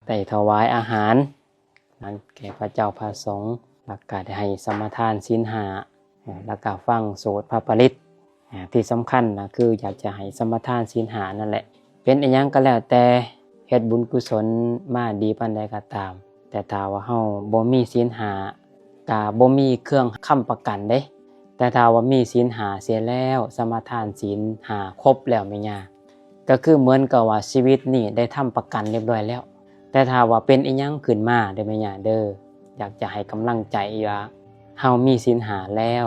ໄດ້ຖວາຍອາຫານນັ້ນແກ່ພະເຈົ້າພະສົງ ແລ້ວກະໄດ້ໃຫ້ສະມາທານສິນຫ້າ ແລ້ວກະຟັງສູດພະປະລິດ. ທີ່ສຳຄັນນະ ຄືຢາກຈະໃຫ້ສະມາທານສິນຫ້ານັ້ນແຫຼະ. ເປັນອີ່ຫຍັງກໍແລ້ວແຕ່ ເຮັດບຸນກຸສົນມາດີປານໃດກໍຕາມ, ແຕ່ຖ້າວ່າເຮົາບໍ່ມີສິນຫ້າ ກະບໍ່ມີເຄື່ອງຄ້ຳປະກັນເດ້. ແຕ່ຖ້າວ່າມີສິນຫ້າເສຍແລ້ວ, ສະມາທານສິນຫ້າຄົບແລ້ວແມ່ຍ່າ, ກໍຄືເໝືອນກັບວ່າຊີວິດນີ້ໄດ້ທຳປະກັນຮຽບຮ້ອຍແລ້ວ. ແຕ່ຖ້າວ່າເປັນອີ່ຫຍັງຂຶ້ນມາເດີແມ່ຍ່າເດີ, ຢາກຈະໃຫ້ກຳລັງໃຈວ່າເຮົາມີສິນຫ້າແລ້ວ,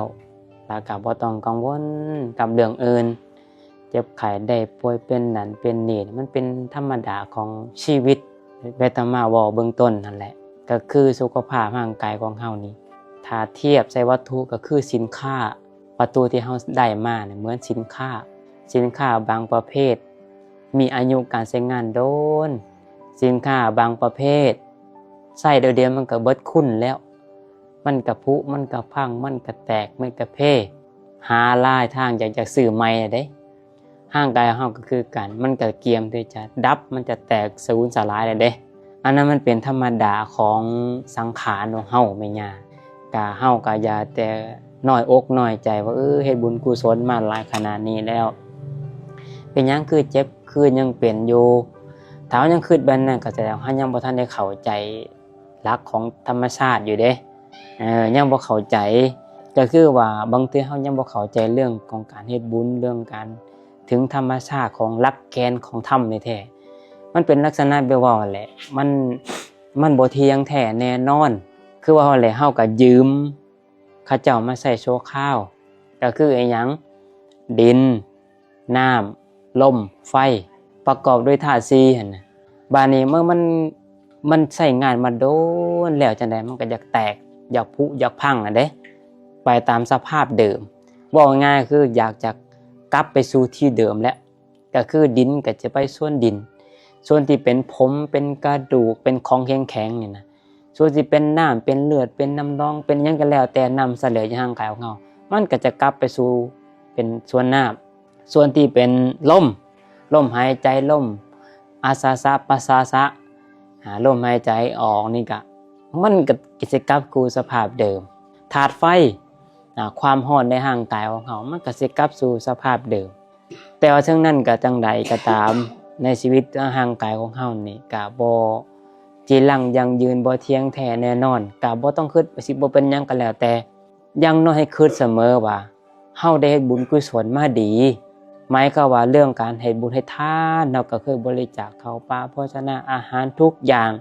ແລ້ວກໍບໍ່ຕ້ອງກັງວົນກັບເລື່ອງອື່ນ. ເຈັບໄຂ້ໄດ້ປ່ວຍເປັນນັ້ນເປັນນີ້ ມັນເປັນທຳມະດາຂອງຊີວິດ ແບບອາດຕະມາເວົ້າເບື້ອງຕົ້ນນັ້ນແຫຼະ. ກໍຄືສຸຂະພາບຮ່າງກາຍຂອງເຮົານີ້ ຖ້າທຽບໃສ່ວັດຖຸກໍຄືສິນຄ້າ, ວັດຖຸທີ່ເຮົາໄດ້ມານີ້ເໝືອນສິນຄ້າ. ສິນຄ້າບາງປະເພດມີອາຍຸການໃຊ້ງານດົນ, ສິນຄ້າບາງປະເພດໃຊ້ດຽວດຽວມັນກໍເບິດຄຸນແລ້ວ, ມັນກະຜຸ, ມັນກະພັງ, ມັນກະແຕກ, ມັນກະເພ. ຫາຫຼາຍທາງຢາກຈະຊື້ໃໝ່ແລ້ວເດ້. ຮ່າງກາຍເຮົາກໍຄືກັນ, ມັນກະກຽມທີ່ຈະດັບ, ມັນຈະແຕກສູນສະຫຼາຍແລ້ວເດ້. ອັນນັ້ນມັນເປັນທຳມະດາຂອງສັງຂານຂອງເຮົາແມ່ຍ່າ. ກະເຮົາກະຢ່າແຕ່ນ້ອຍອົກນ້ອຍໃຈວ່າ ເອີ ເຮັດບຸນກຸສົນມາຫຼາຍຂະໜາດນີ້ແລ້ວ ເປັນຫຍັງຄືເຈັບ ຄືຍັງເປັນຢູ່. ຖ້າເຮົາຍັງຄິດແບບນັ້ນ ກໍສະແດງວ່າເຮົາຍັງບໍ່ທັນໄດ້ເຂົ້າໃຈຫຼັກຂອງທຳມະຊາດຢູ່ເດ້. ເອີ ຍັງບໍ່ເຂົ້າໃຈ. ກໍຄືວ່າບາງເທື່ອເຮົາຍັງບໍ່ເຂົ້າໃຈເລື່ອງຂອງການເຮັດບຸນ, ເລື່ອງການເຖິງທຳມະຊາດຂອງຫຼັກແກນຂອງທຳນີ້ແທ້. ມັນເປັນລັກສະນະແບບວ່າຫັ້ນແຫຼະ, ມັນ, ມັນບໍ່ທ່ຽງແທ້ແນ່ນອນ. ຄືວ່າຫັ້ນແຫຼະ, ເຮົາກໍຢືມ ເຂົາເຈົ້າມາໃຊ້ຊົ່ວຄາວ ກໍຄືອີ່ຫຍັງ? ດິນ, ນ້ຳ, ລົມ, ໄຟ ປະກອບດ້ວຍທາດສີ່ຫັ້ນນະ. ບາດນີ້ເມື່ອມັນ, ມັນໃຊ້ງານມາດົນແລ້ວ ຈັ່ງໃດມັນກໍຢາກແຕກ, ຢາກຜຸ, ຢາກພັງຫັ້ນເດ້, ໄປຕາມສະພາບເດີມ. ເວົ້າງ່າຍໆ ຄືຢາກຈະກັບໄປສູ່ທີ່ເດີມແຫຼະ. ກໍຄືດິນກໍຈະໄປສ່ວນດິນ, ສ່ວນທີ່ເປັນຜົມ, ເປັນກະດູກ, ເປັນຂອງແຂງໆ ນີ້ນະ, ສ່ວນທີ່ເປັນນ້ຳ, ເປັນເລືອດ, ເປັນນ້ຳນອງ, ເປັນຫຍັງກໍແລ້ວແຕ່ ນ້ຳສະເຫຼວຢູ່ຮ່າງກາຍຂອງເຮົາ, ມັນກໍຈະກັບໄປສູ່ເປັນສ່ວນນ້ຳ. ສ່ວນທີ່ເປັນລົມ, ລົມຫາຍໃຈ, ລົມອາສາສະປະສາສະ, ອາ, ລົມຫາຍໃຈອອກນີ້ກະ, ມັນກໍ, ກໍຊິກັບສູ່ສະພາບເດີມ. ທາດໄຟ, ອາ, ຄວາມຮ້ອນໃນຮ່າງກາຍຂອງເຮົາ, ມັນກໍຊິກັບສູ່ສະພາບເດີມ. ແຕ່ວ່າເຖິງນັ້ນກໍຈັ່ງໃດກໍຕາມ, ໃນຊີວິດທາງຮ່າງກາຍຂອງເຮົານີ້ ກໍບໍ່ຈີລັງຢັ້ງຢືນ, ບໍ່ທ່ຽງແທ້ແນ່ນອນ. ກໍບໍ່ຕ້ອງຄິດວ່າຊິບໍ່ເປັນຫຍັງກໍແລ້ວແຕ່, ຢ່າງໜ້ອຍໃຫ້ຄິດສະເໝີວ່າ ເຮົາໄດ້ເຮັດບຸນກຸສົນມາດີ. ໝາຍຄວາມວ່າເລື່ອງການເຮັດບຸນເຮັດທານ, ເຮົາກໍເຄີຍບໍລິຈາກເຂົ້າປາໂພຊະນາອາຫານທຸກຢ່າງ,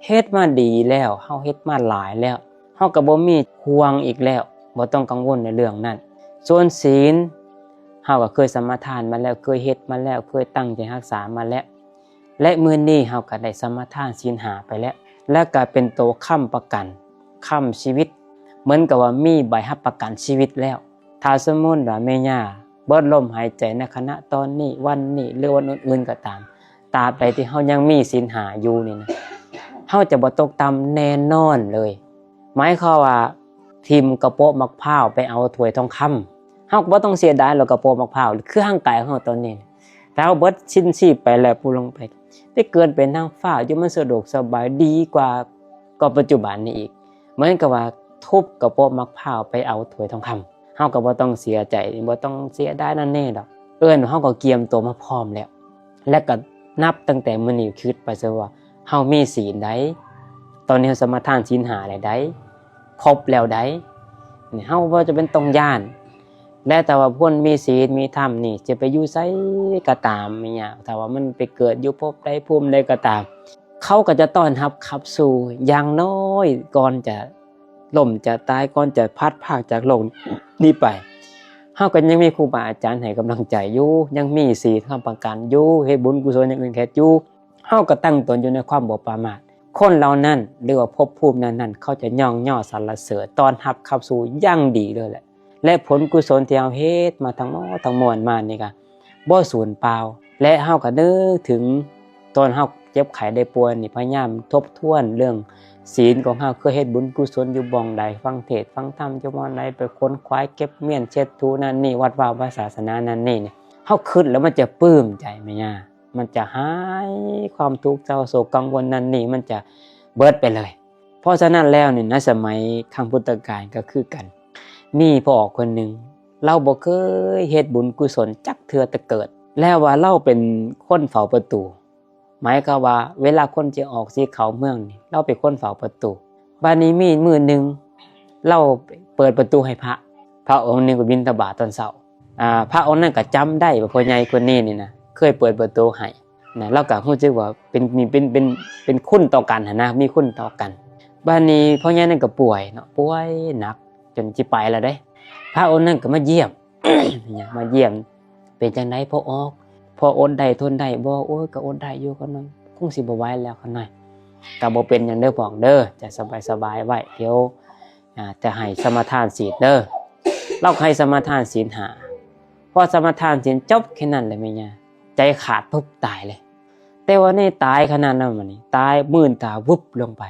ເຮັດມາດີແລ້ວ, ເຮົາເຮັດມາຫຼາຍແລ້ວ, ເຮົາກໍບໍ່ມີຫ່ວງອີກແລ້ວ, ບໍ່ຕ້ອງກັງວົນໃນເລື່ອງນັ້ນ. ສ່ວນສິນ, ເຮົາກໍເຄີຍສະມາທານມາແລ້ວ, ເຄີຍເຮັດມາແລ້ວ, ເຄີຍຕັ້ງໃຈຮັກສາມາແລ້ວ, ແລະ ມື້ນີ້ເຮົາກໍໄດ້ສະມາທານສິນຫ້າໄປແລ້ວ, ແລະ ກໍເປັນໂຕຄ້ຳປະກັນ, ຄ້ຳຊີວິດ, ເໝືອນກັບວ່າມີໃບຮັບປະກັນຊີວິດແລ້ວ. ຖ້າສົມມຸດວ່າແມ່ຍ່າເບິດລົມຫາຍໃຈໃນຂະນະຕອນນີ້, ວັນນີ້ ຫຼື ວັນອື່ນໆກໍຕາມ, ຕາບໃດທີ່ເຮົາຍັງມີສິນຫ້າຢູ່ນີ້ນະ, ເຮົາຈະບໍ່ຕົກຕ່ຳແນ່ນອນເລີຍ. ໝາຍຄວາມວ່າ ຖິ້ມກະໂປະໝາກພ້າວໄປເອົາຖ້ວຍທອງຄຳ, ເຮົາກໍບໍ່ຕ້ອງເສຍດາຍດອກກະໂປະໝາກພ້າວ, ຄືຮ່າງກາຍຂອງເຮົາຕອນນີ້. ຖ້າເຮົາເບິດສິນຊີບໄປແລ້ວ, ປູລົງໄປ, ໄປເກີດເປັນນາງຟ້າຢູ່, ມັນສະດວກສະບາຍ, ດີກວ່າ, ກວ່າປັດຈຸບັນນີ້ອີກ. ເໝືອນກັບວ່າທຸບກະໂປະໝາກພ້າວໄປເອົາຖ້ວຍທອງຄຳ, ເຮົາກໍບໍ່ຕ້ອງເສຍໃຈ, ບໍ່ຕ້ອງເສຍດາຍນັ້ນແນ່ດອກ. ເອີ້ນວ່າເຮົາກໍກຽມຕົວມາພ້ອມແລ້ວ. ແລະ ກໍນັບຕັ້ງແຕ່ມື້ນີ້ຄິດໄປຊະວ່າ ເຮົາມີສິນໃດ, ຕອນນີ້ເຮົາສະມາທານສິນຫ້າແລ້ວໃດ, ຄົບແລ້ວໃດ, ນີ້ເຮົາບໍ່ຈຳເປັນຕ້ອງຢ້ານ. ແລະ ຖ້າວ່າຄົນມີສິນມີທຳນີ້ ຈະໄປຢູ່ໃສກໍຕາມ, ແມ່ນຫຍັງ, ຖ້າວ່າມັນໄປເກີດຢູ່ພົບໃດພູມໃດກໍຕາມ, ເຂົາກໍຈະຕ້ອນຮັບຂັບສູ່, ຢ່າງໜ້ອຍກ່ອນຈະ ລົ້ມຈະຕາຍ ກ່ອນຈະພັດພາກຈາກໂລກນີ້ໄປ, ເຮົາກໍຍັງມີຄູບາອາຈານໃຫ້ກຳລັງໃຈຢູ່, ຍັງມີສິນຄ້ຳປະກັນຢູ່, ເຮັດບຸນກຸສົນຢ່າງອື່ນເຮັດຢູ່, ເຮົາກໍຕັ້ງຕົນຢູ່ໃນຄວາມບໍ່ປະໝາດ. ຄົນເຫຼົ່ານັ້ນ ຫຼືວ່າພົບພູມນັ້ນໆ ເຂົາຈະຍ້ອງຍໍສັນລະເສີນ ຕ້ອນຮັບຂັບສູ່ຢ່າງດີເລີຍແຫຼະ. ແລະ ຜົນກຸສົນທີ່ເຮົາເຮັດມາທັງໝົດທັງມວນມານີ້ກະບໍ່ສູນເປົ່າ. ແລະ ເຮົາກະນຶກເຖິງຕອນເຮົາເຈັບໄຂ້ໄດ້ປ່ວຍນີ້ ພະຍາຍາມທົບທວນເລື່ອງ ສິນຂອງເຮົາເຄີຍເຮັດບຸນກຸສົນຢູ່ບ່ອນໃດ, ຟັງເທດຟັງທຳຢູ່ບ່ອນໃດ, ໄປຂົນຂວາຍເກັບມ້ຽນເຊັດຖູນັ້ນນີ້, ວັດວາວາສາສະໜານັ້ນນີ້, ເຮົາຄິດແລ້ວມັນຈະປຶ້ມໃຈແມ່ຍ່າ. ມັນຈະຫາຍ ຄວາມທຸກເສົ້າໂສກກັງວົນນັ້ນນີ້ ມັນຈະເບິດໄປເລີຍ. ເພາະສະນັ້ນແລ້ວນີ້ ໃນສະໄໝຄັ້ງພຸດທະການກໍຄືກັນ ມີພໍ່ອອກຄົນໜຶ່ງ ລາວບໍ່ເຄີຍເຮັດບຸນກຸສົນຈັກເທື່ອແຕ່ເກີດ ແລ້ວວ່າລາວເປັນຄົນເຝົ້າປະຕູ ໝາຍຄວາມວ່າເວລາຄົນຊິອອກຊິເຂົ້າເມືອງນີ້ ລາວເປັນຄົນເຝົ້າປະຕູ. ບາດນີ້ມີມື້ໜຶ່ງ ລາວເປີດປະຕູໃຫ້ພະ ພະອົງໜຶ່ງໄປບິນທະບາດຕອນເຊົ້າ. ອາ ພະອົງນັ້ນກໍຈຳໄດ້ວ່າພໍ່ໃຫຍ່ຄົນນີ້ນີ້ນະ ເຄີຍເປີດປະຕູໃຫ້ນະ ລາວກໍຮູ້ສຶກວ່າເປັນ ເປັນ ເປັນ ເປັນຄຸນຕໍ່ກັນຫັ້ນນະ ມີຄຸນຕໍ່ກັນ. ບາດນີ້ພໍ່ໃຫຍ່ນັ້ນກໍປ່ວຍເນາະ ປ່ວຍໜັກຈົນຊິໄປແລ້ວເດ້. ພະອົງນັ້ນກໍມາຢ້ຽມ ມາຢ້ຽມ ເປັນຈັ່ງໃດພໍ່ອອກ? ພໍ່ອົດໄດ້ທົນໄດ້ບໍ່? ໂອ້ຍ ກໍອົດໄດ້ຢູ່ຂ້ານ້ອຍ ຄົງຊິບໍ່ໄຫວແລ້ວຂ້ານ້ອຍ. ກໍບໍ່ເປັນຫຍັງເດີພໍ່ອອກເດີ ຈະສະບາຍໆໄວ້ ດຽວ ອາ ຈະໃຫ້ສະມາທານສິນເດີ. ລາວໃຫ້ສະມາທານສິນຫ້າ ພໍສະມາທານສິນຈົບແຄ່ນັ້ນແຫຼະແມ່ຍ່າ ໃຈຂາດປຶບຕາຍເລີຍ. ແຕ່ວ່າໃນຕາຍຂະນາດນັ້ນ ບາດນີ້ຕາຍ ມື່ນຕາວຶບລົງໄປ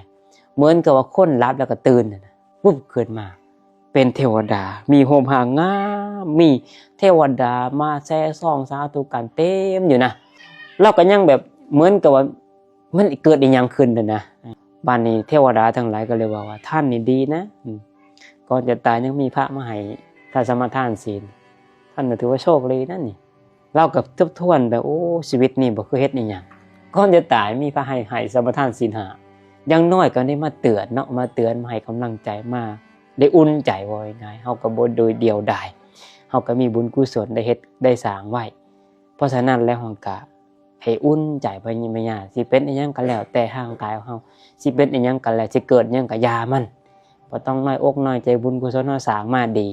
ເໝືອນກັບວ່າຄົນຫຼັບແລ້ວກໍຕື່ນຫັ້ນນະ ວຶບຂຶ້ນມາ ເປັນເທວະດາ ມີຮູບຮ່າງງາມ ມີເທວະດາມາແຊຊອງສາທຸກັນເຕັມຢູ່ນະ. ລາວກໍຍັງແບບເໝືອນກັບວ່າມັນເກີດອີ່ຫຍັງຂຶ້ນຫັ້ນນະ. ບາດນີ້ເທວະດາທັງຫຼາຍກໍເລີຍເວົ້າວ່າ ທ່ານນີ້ດີນະ ອືມ ກ່ອນຈະຕາຍຍັງມີພະມາໃຫ້ທ່ານສະມາທານສິນ ທ່ານກໍຖືວ່າໂຊກດີນະນີ້. ລາວກໍທົບທວນແບບ ໂອ້ ຊີວິດນີ້ບໍ່ເຄີຍເຮັດອີ່ຫຍັງ ກ່ອນຈະຕາຍມີພະໃຫ້ ໃຫ້ສະມາທານສິນຫ້າ ຢ່າງໜ້ອຍກໍໄດ້ມາເຕືອນເນາະ ມາເຕືອນ ມາໃຫ້ກຳລັງໃຈ ມາໄດ້ອຸ່ນໃຈ ເວົ້າງ່າຍໆ ເຮົາກໍບໍ່ໂດຍດຽວດາຍ ເຮົາກໍມີບຸນກຸສົນໄດ້ເຮັດໄດ້ສ້າງໄວ້. ເພາະສະນັ້ນແລ້ວເຮົາກໍໃຫ້ອຸ່ນໃຈໄປ ແມ່ຍ່າ ຊິເປັນອີ່ຫຍັງກໍແລ້ວແຕ່ຮ່າງກາຍຂອງເຮົາ ຊິເປັນອີ່ຫຍັງກໍແລ້ວ ຊິເກີດຫຍັງກໍຢ່າມັນ ບໍ່ຕ້ອງນ້ອຍອົກນ້ອຍໃຈ ບຸນກຸສົນເຮົາສ້າງມາດີ.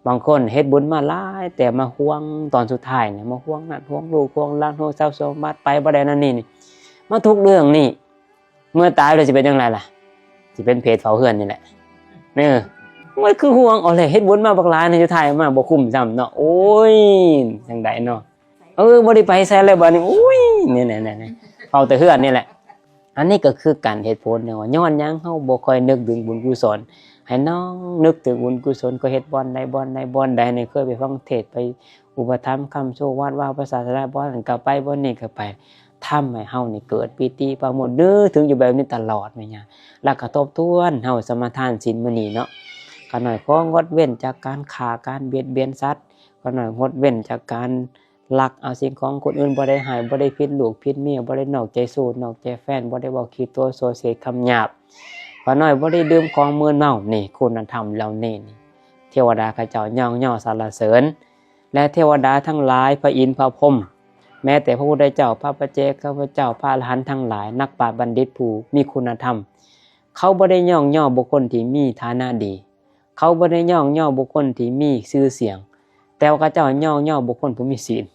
ບາງຄົນເຮັດບຸນມາຫຼາຍ ແຕ່ມາຫ່ວງຕອນສຸດທ້າຍນີ້ ມາຫ່ວງນັ້ນຫ່ວງລູກຫ່ວງຫຼານຫ່ວງຊັບສົມບັດ ໄປບໍ່ໄດ້ນັ້ນນີ້ ມາທຸກເລື່ອງນີ້ ເມື່ອຕາຍແລ້ວຊິເປັນຈັ່ງໃດລະ? ຊິເປັນເຜດເຝົ້າເຮືອນນີ້ແຫຼະ. ເອີ ມັນຄືຫ່ວງເອົາແຫຼະ ເຮັດບຸນມາບັກຫຼາຍນີ້ ສຸດທ້າຍມາບໍ່ຄຸ້ມຊ້ຳເນາະ. ໂອ້ຍ ຈັ່ງໃດເນາະ? ເອີ ບໍ່ໄດ້ໄປໃສແລ້ວບາດນີ້ ໂອ້ຍ ນີ້ໆໆ ເຝົ້າແຕ່ເຮືອນນີ້ແຫຼະ. ອັນນີ້ກໍຄືກັນ ເຫດຜົນທີ່ວ່າຍ້ອນຫຍັງເຮົາບໍ່ຄ່ອຍນຶກເຖິງບຸນກຸສົນ ໃຫ້ນ້ອງນຶກເຖິງບຸນກຸສົນ ກໍເຮັດບ່ອນໃດບ່ອນໃດບ່ອນໃດນີ້ ເຄີຍໄປຟັງເທດ ໄປອຸປະຖຳຄ້ຳຊູ ວັດວາພະສາສະໜາ ບ່ອນນັ້ນກໍໄປ ບ່ອນນີ້ກໍໄປ ທຳໃຫ້ເຮົານີ້ເກີດປີຕິປາໂມດ ນຶກເຖິງຢູ່ແບບນີ້ຕະຫຼອດແມ່ນຫຍັງ ແລ້ວກໍທົບທວນເຮົາສະມາທານສິນມື້ນີ້ເນາະ. ຂ້ານ້ອຍຂໍງົດເວັ້ນຈາກການຂ້າ ການບຽດບຽນສັດ ຂ້ານ້ອຍງົດເວັ້ນຈາກການ ລັກເອົາສິ່ງຂອງຄົນອື່ນ ບໍ່ໄດ້ຮ້າຍ ບໍ່ໄດ້ຜິດລູກຜິດເມຍ ບໍ່ໄດ້ນອກໃຈຊູ້ນອກໃຈແຟນ ບໍ່ໄດ້ເວົ້າຂີ້ຕົວະໂສເສດຄຳຫຍາບ. ຂ້ານ້ອຍບໍ່ໄດ້ດື່ມຂອງມຶນເມົາ. ນີ້ຄຸນນະທຳເຫຼົ່ານີ້ນີ້ ເທວະດາເຂົາເຈົ້າຍ້ອງຍໍສັນລະເສີນ ແລະ ເທວະດາທັງຫຼາຍ ພະອິນ ພະພົມ ແມ້ແຕ່ພະພຸດທະເຈົ້າ ພະປັດເຈກພະພຸດທະເຈົ້າ ພະອະລະຫັນທັງຫຼາຍ ນັກປາດບັນດິດຜູ້ມີຄຸນນະທຳ ເຂົາບໍ່ໄດ້ຍ້ອງຍໍບຸກຄົນທີ່ມີຖານະດີ ເຂົາບໍ່ໄດ້ຍ້ອງຍໍບຸກຄົນທີ່ມີຊື່ສຽງ ແຕ່ວ່າເຂົາເຈົ້າຍ້ອງຍໍບຸກຄົນຜູ້ມີສິນ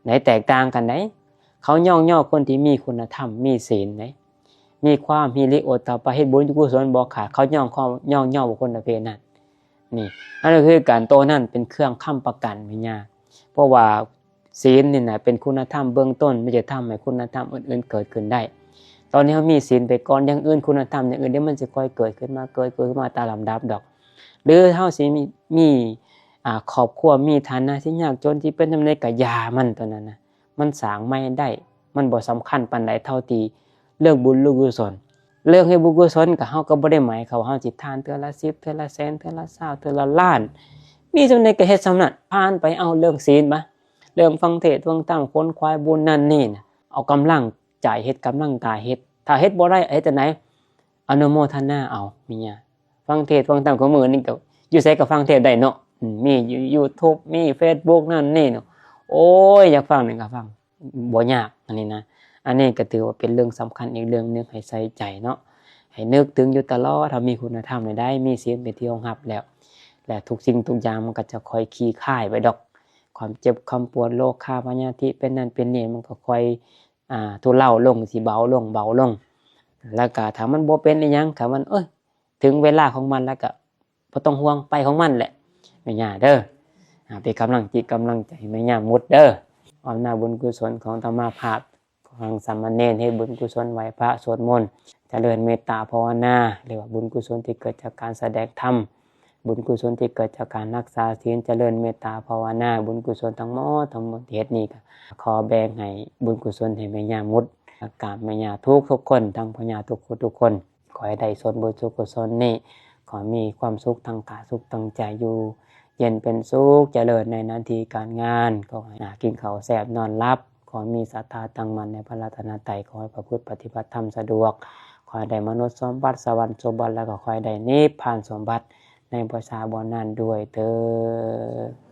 ໃດ໋ ແຕກຕ່າງກັນໃດ໋. ເຂົາຍ້ອງຍໍຄົນທີ່ມີຄຸນນະທຳ ມີສິນໃດ໋ ມີຄວາມຮິລິໂອດຕະປະ ເຮັດບຸນກຸສົນບໍ່ຂາດ ເຂົາຍ້ອງ ຍ້ອງຍໍບຸກຄົນປະເພດນັ້ນ. ນີ້ ອັນນັ້ນຄືການ ໂຕນັ້ນເປັນເຄື່ອງຄ້ຳປະກັນແມ່ນຫຍັງ ເພາະວ່າ ສິນນີ້ນະເປັນຄຸນນະທຳເບື້ອງຕົ້ນ ມັນຈະທຳໃຫ້ຄຸນນະທຳອື່ນໆເກີດຂຶ້ນໄດ້. ຕອນນີ້ເຮົາມີສິນໄປກ່ອນ ຢ່າງອື່ນ ຄຸນນະທຳຢ່າງອື່ນ ດຽວມັນຊິຄ່ອຍເກີດຂຶ້ນມາ ເກີດຂຶ້ນມາຕາມລຳດັບດອກ. ຫຼືເຮົາຊິມີ ມີ ອາ ຄອບຄົວ ມີຖານະທີ່ຍາກຈົນ ທີ່ເປັນຈັ່ງໃດກໍຢ່າມັນ ຕົວນັ້ນນະ ມັນສ້າງໃໝ່ໄດ້ ມັນບໍ່ສຳຄັນປານໃດເທົ່າທີ່ເລື່ອງບຸນເລື່ອງກຸສົນ. ເລື່ອງເຮັດບຸນກຸສົນກໍ ເຮົາກໍບໍ່ໄດ້ໝາຍຄວາມວ່າເຮົາຊິທານເທື່ອລະສິບ ເທື່ອລະແສນ ເທື່ອລະຊາວ ເທື່ອລະລ້ານ ມີສ່ຳໃດກໍເຮັດສ່ຳນັ້ນ ຜ່ານໄປ. ເອົາເລື່ອງສິນມາ ເລື່ອງຟັງເທດຟັງທຳ ຂົນຂວາຍບຸນນັ້ນນີ້ນະ ເອົາກຳລັງໃຈເຮັດ ກຳລັງກາຍເຮັດ. ຖ້າເຮັດບໍ່ໄດ້ ເຮັດຈັ່ງໃດ? ອະນຸໂມທະນາເອົາ ແມ່ນຫຍັງ? ຟັງເທດຟັງທຳ ຂອງມື້ນີ້ກໍຢູ່ໃສກໍຟັງເທດໄດ້ເນາະ ອືມ ມີຢູ່ຢູທູບ ມີເຟສບຸກນັ້ນນີ້ເນາະ ໂອ້ຍ ຢາກຟັງຫຍັງກໍຟັງ ບໍ່ຍາກອັນນີ້ນະ. ອັນນີ້ກໍຖືວ່າເປັນເລື່ອງສຳຄັນອີກເລື່ອງໜຶ່ງໃຫ້ໃສ່ໃຈເນາະ ໃຫ້ນຶກເຖິງຢູ່ຕະຫຼອດ. ເຮົາມີຄຸນນະທຳໃດ ມີສິນເປັນທີ່ຮອງຮັບແລ້ວ ແລະ ທຸກສິ່ງທຸກຢ່າງມັນກໍຈະຄ່ອຍຄາຍໄປດອກ. ຄວາມເຈັບຄວາມປວດ ໂລຄາ ພະຍາທິ ເປັນນັ້ນເປັນນີ້ ມັນກໍຄ່ອຍ ອ່າ ທຸເລົາລົງ ຊິເບົາລົງ ເບົາລົງ. ແລ້ວກໍຖ້າມັນບໍ່ເປັນອີ່ຫຍັງ ຖ້າມັນ ເອີຍ ເຖິງເວລາຂອງມັນແລ້ວກໍບໍ່ຕ້ອງຫ່ວງ ໄປຂອງມັນແຫຼະ ແມ່ຍ່າເດີ. ອ່າ ເປັນກຳລັງຈິດກຳລັງໃຈໃຫ້ແມ່ຍ່າໝົດເດີ. ອຳນາດບຸນກຸສົນຂອງອາດຕະມາພາບ ຟັງສາມະເນນ ເຮັດບຸນກຸສົນ ໄຫວ້ພະ ສວດມົນ ຈະເລີນເມດຕາພາວະນາ ຫຼືວ່າບຸນກຸສົນທີ່ເກີດຈາກການສະແດງທຳ ບຸນກຸສົນທີ່ເກີດຈາກການຮັກສາສິນ ຈະເລີນເມດຕາພາວະນາ ບຸນກຸສົນທັງໝົດທັງມວນທີ່ເຮັດນີ້ ກໍຂໍແບ່ງໃຫ້ບຸນກຸສົນໃຫ້ແມ່ຍ່າໝົດ ກາບແມ່ຍ່າທຸກໆຄົນ ທັງພໍ່ຍ່າທຸກຜູ້ທຸກຄົນ ຂໍໃຫ້ໄດ້ສ່ວນບຸນສ່ວນກຸສົນນີ້ ຂໍມີຄວາມສຸກທາງກາຍ ສຸກທາງໃຈ ຢູ່ເຢັນເປັນສຸກ ຈະເລີນໃນໜ້າທີ່ການງານ ຂໍໃຫ້ກິນເຂົ້າແຊບນອນຫຼັບ ຂໍມີສັດທາຕັ້ງໝັ້ນໃນພະລັດຕະນະໄຕ ຂໍໃຫ້ປະພຶດປະຕິບັດທຳສະດວກ ຂໍໃຫ້ໄດ້ມະນຸດສົມບັດ ສະຫວັນສົມບັດ ແລ້ວກໍຂໍໃຫ້ໄດ້ນິບພານສົມບັດ ໃນບໍ່ຊ້າບໍ່ນານດ້ວຍເທີ້ນ.